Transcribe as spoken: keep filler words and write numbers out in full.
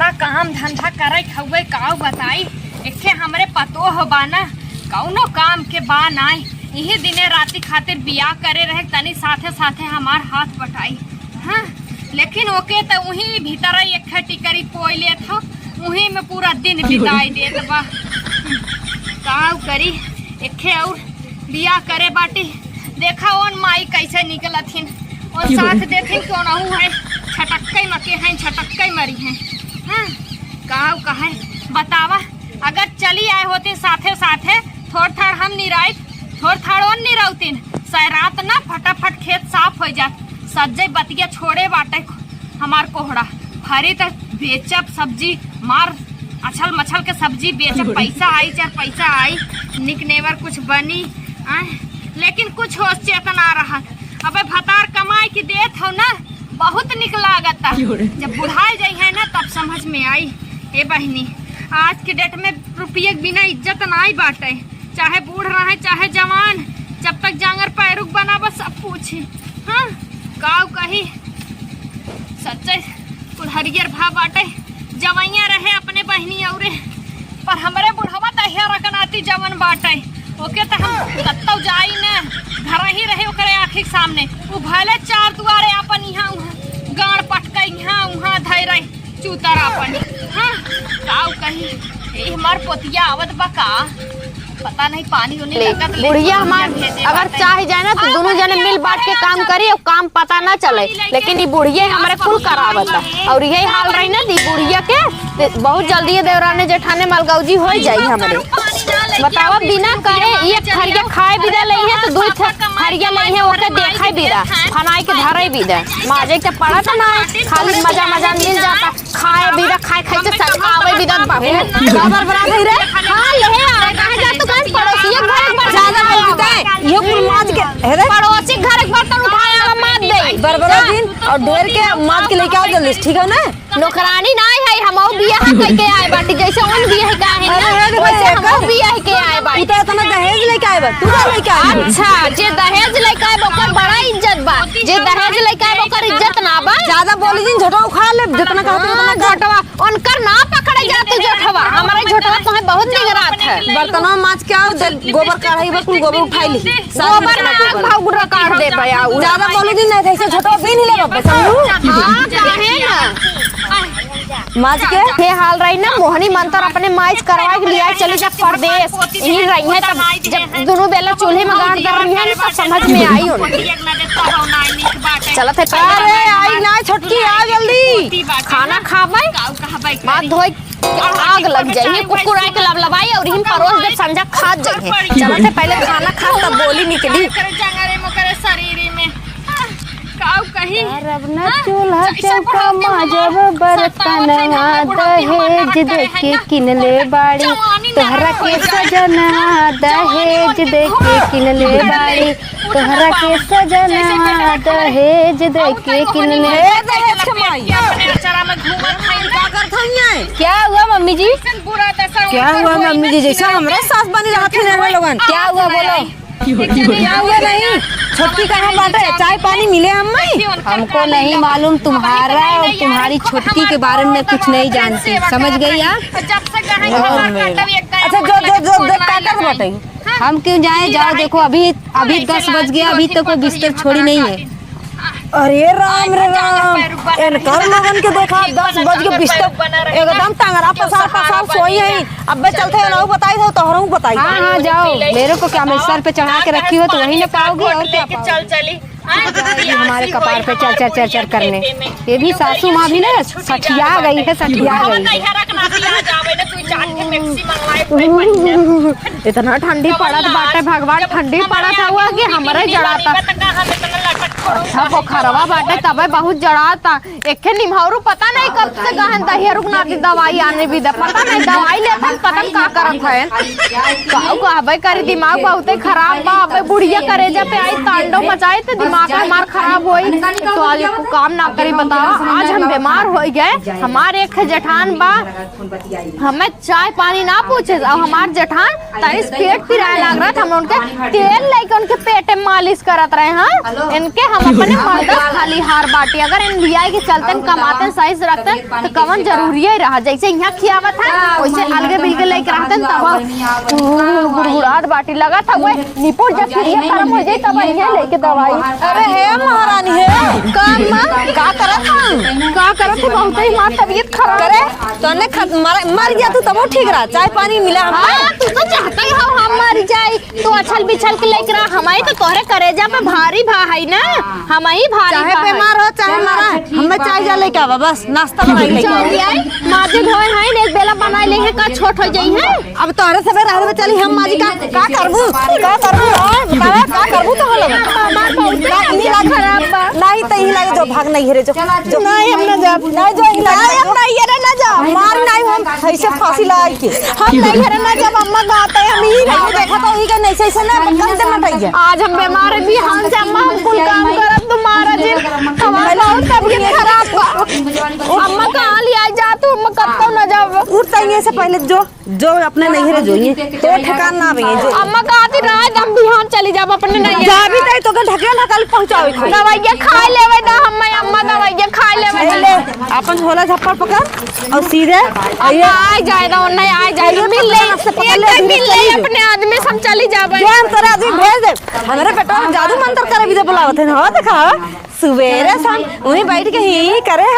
ना काम धंधा करे खउए, काऊ बताई, एके हमरे पतोह बा ना, कउनो काम के बा नाई। इही दिने राती खातिर बियाह करे रहे, तनी साथे साथे हमार हाथ बटाई। हाँ, लेकिन ओके त उही भीतर एक टिकरी पोई लेत हो, उही में पूरा दिन बिताई देत बा। काऊ करी, एके और बियाह करे बाटी, देखा ओन माई कैसे निकलथिन, ओन साथ देथिन कि ओनहु है, छटक्के मके हैं, छटक्के मरी हैं। हाँ, काऊ कहे, बतावा, अगर चली आए होती साथे साथे, थोड़ थाड़ हम निराई, थोड़ थाड़ ओन निरौतीन, सै रात ना फटाफट खेत साफ होइ जात। सज्जै बतिया छोड़े बाटे हमार कोहड़ा, फरी त बेचब सब्जी, मार अछल मछल के सब्जी बेचब, पैसा आई, चार पैसा आई, निक नेवर कुछ बनी, आय, लेकिन कुछ होश चेतना रहत। अबे भतार कमाई के देत हो ना, बहुत निक लागता। जब बुढ़ाई जाई है ना, तब समझ में आई। ए बहिनी, आज के डेट में रुपये के बिना इज्जत नाई बाटे, चाहे बूढ़ रहे चाहे जवान, जब तक जांगर पैरुक बना बस सब पूछी। हाँ, काऊ कही, सच्चे कुल हरियर भा बाटे, जवैया रहे अपने बहिनी औरे, पर हमरे बुढ़वा दहिया रकनाती जवन बाटे, ओके त हम कत्तौ जाई न, घर ही रहे ओकरे आँखी के सामने। उ भले चार दुआरे आपन इहाँ उहाँ गाड़ पटके इहाँ उहाँ धै रहे चूतर आपन। हाँ, काऊ कही, ए हमार पोतिया आवत बा का? पता नहीं पानी उनी ले, लगत ले, बुढ़िया हमार अगर चाह जाए ना तो दोनों जने मिल बांट के काम करी और काम पता ना चले, लेकिन ई बुढ़िया हमरे कुल करावत है। और यही हाल रही ना दी बुढ़िया के, ते बहुत जल्दी ये देवराने जेठाने मलगौजी हो जाई हमरे। बतावा बिना कहे एक थरिया खाए बिदा लई है तो दू थ-, थरिया लई है ओके देखाई बिदा, फनाई के धरे बिदा, माजे के पड़ा था ना, खाली मजा मजा मिल जाता। खाए बिदा, खाए खाए से सब खावे बिदा बाबू। का बरबरा गई रे? हाँ, यही आ, कहाँ जा तू, कहाँ पड़ोसी के घर एक बार ज्यादा बोल बिदा है। ये कुल माज के, हे रे? पड़ोसी घर एक बार तन उठाए वाला मार दे। बरबरा दिन और डोर के माज के लेके आओ जल्दी, ठीक है ना? नौकरानी ना है, हम बियाह कह के आए बाटी, जैसे उन बियाह का है ना, अरे, अरे, वैसे हम बियाह के आए बाटी। तू तो इतना दहेज लेके आए बा, तू का लेके आए बा? अच्छा, जे दहेज लेके आए बा, ओकर बड़ा इज्जत बा, जे दहेज लेके आए बा, ओकर इज्जत ना बा। ज्यादा बोली दिन झोटा उखाड़ ले, जितना कहते उतना हाँ, कर। झोटवा उनकर ना पकड़े जा तू झोटवा, हमारे झोटवा तोहे बहुत निगरात है। बर्तनवा माज के आओ, जब गोबर काढ़ाई बा, कुल गोबर उठाई ली। गोबर ना भागुरा काढ़ दे बया। ज्यादा बोलू दिन ना, जैसे झोटवा दिन ही ले बा, समझू? हाँ, काहे ना? माज के? ये हाल रही ना, मोहनी मंतर अपने माइज करवा के लिया, चली जा परदेश। यही रही है, तब जब दोनों बेला चूल्हे में गाड़ कर रही है, तब समझ में आई उन्हें। चलत है पहले अरे, आई ना छोटकी, आ जल्दी। खाना खाबै? माथ धोए के आग लग जाई, कुकुर आए के लबलबाई और हिम परोस दे संझा खात जाई। चलत है पहले खाना खा तब बोली निकली। जंगरे मोकरे शरीर में काऊ कही। करब न हाँ? चूल्हा जैसे चौका बुढ़ापे में माजब हमार बर्तनवा, सतावत है, हमार बुढ़ापे में दहेज हमार देके करे है ना। किनले बाड़ी। जवानी ना तोहरा रहे, के कोई सजनवा, जवानी दहेज उनके देके घूम किनले घूम बाड़ी। तोहरा के सजनवा दहेज देके किनले। हे दहेज के माई। अपने अचारा में घूमत खाई का करत हइये? क्या हुआ मम्मी जी? ऐसन बुरा दशा क्या हुआ मम्मी जी? जैसे हमरा सास बनी रहत है ना लोगन। क्या हुआ बोलो? क्या हुआ नहीं? छोटकी कहाँ बाटे? चाय पानी मिले हमें? हमको नहीं मालूम, तुम्हारा और तुम्हारी छोटकी के बारे में कुछ नहीं जानती, समझ गई आप? अच्छा, जो, जो, जो, जो काटत बाटे। हम क्यों जाए? जाओ, देखो, अभी, अभी दस बज गया, अभी तक वो बिस्तर छोड़ी नहीं है। अरे राम रे राम, इनकर लोगन के देखा, दस बज के बिस्तर, एकदम टंगरा पसार पसार सोई है। अब्बे चलते हैं, इनहू बताई दो, तोहरहू बताई दो। हाँ, हाँ, जाओ, मेरे को क्या, मैं सर पे चढ़ा के रखी हो तो वही ना पाओगे और क्या पाओगे? चल चली। ये हमारे कपार पे चर चर चर चर करने। ये भी सासू माँ भी ना सठिया गई है, सठिया गई है। इतना ठंडी पड़त बाटे भगवान, ठंडी पड़त हुआ कि हमरे जड़ाता। अच्छा पोखरवा बाटे तबे बहुत जड़ाता। एखे निम्हौरू पता नहीं कब से गहन दहिया रुकनाती दवाई आने भी दे, पता नहीं दवाई लेत हन, पता नहीं का करत है। कहू कहबे करी, दिमाग बहुते खराब बा। अबे बुढ़िया करेजा पे आई, तांडव मचाई, त दिमाग हमार खराब होई। तो आज एको काम ना करी, बतावा, आज हम बीमार हो गए। हमार एक जेठान बा, हमें चाय पानी ना पूछे, और हमार जेठान तनिस पेट पिराए लाग रहा था, हम उनके तेल लेके उनके पेट में मालिश करत रहे। हाँ, इनके अपने मर्दस खाली हार बाटी, अगर इन लियाए के चलतन, कमातन, सही से रखतन, तो कवन जरूरी है रहा? जैसे यहाँ खियावत है, वैसे अलगे बिलगे लेके रहतन, तब गुड़गुड़ात बाटी। लगा था वह निपुण जब फिर ये खराब हो जाए, तब यहाँ लेके दवाई। अरे हे महारानी हे, का अम्मा, का करत हन? का करत है? बहुत ही माँ तबीयत खराब करे, तो ने खत-, मर, मर जा तू, तबो ठीक रहा, चाय पानी मिला हमका। हाँ, तू तो चाहते हो हम मर जाए। तू अछल बिछल के लेके रहा, हमारी तो तोहरे करेजा पे भारी भा है ना, हम ही भारी चाहे भा है। बीमार हो, चाहे मरा, हमें चाय जा लेके आवा, बस नाश्ता बनाई लेके आवा। चल आई, माजे धोए हैं, एक बेला बनाई लेंगे, का छोट हो जाई है। अब तोहरे सबे रहबे चली हम माजी का, का करबू? का करबू? ओए, बतावा, का करबू तो हम लोग? हमार बहुत का इही लागे? खराब बा। नहीं तो इही लागे जो भाग नहीं है रे, जो, जो। नहीं, हम ना जाब। नहीं, जो इही लागे। नहीं, हम नहीं, अरे ना जाब। मार नहीं हम ऐसे फांसी लाई के। हम नहीं, अरे ना जाब, अम्मा गाते हैं, हम ही नहीं। देखा तो ही के नहीं, ऐसे ना, कम से मटाइए। आज हम बीमार हैं, बिहान से अम्मा हम कुल काम करब, तुम्हारा जी। हमार बहुत तबीयत खराब बा। अम्मा कहाँ लिया जा, तू अम्मा कब तो ना जाब। उठ, तइये से पहले जो जो अपने नैहरे जो, ये तो ठिकान ना आवे, जो। अम्मा कहती रहे, हम बिहान चली जाब अपने नैहरे। जा भी तई तो के ढकेल ढकाल पहुँचावे खाई। दवाइया खाए लेवे दा, हम अम्मा दवाइया खाए लेवे दा। ले, अपन झोला झप्पड़ पकड़ और सीधे अम्मा आए जाए दा, उन्हें आए जाए दा, मिल ले, से पकड़ ले, एक मिल ले, अपने आदमी से हम चली जाबे। जो हम तोरा आदमी भेज दे, हमरे बेटवा में जादू मंत्र करे भी तो बुलावत है ना, हो देखा, सुबेरे से हम उन्हीं बैठ के ही करे।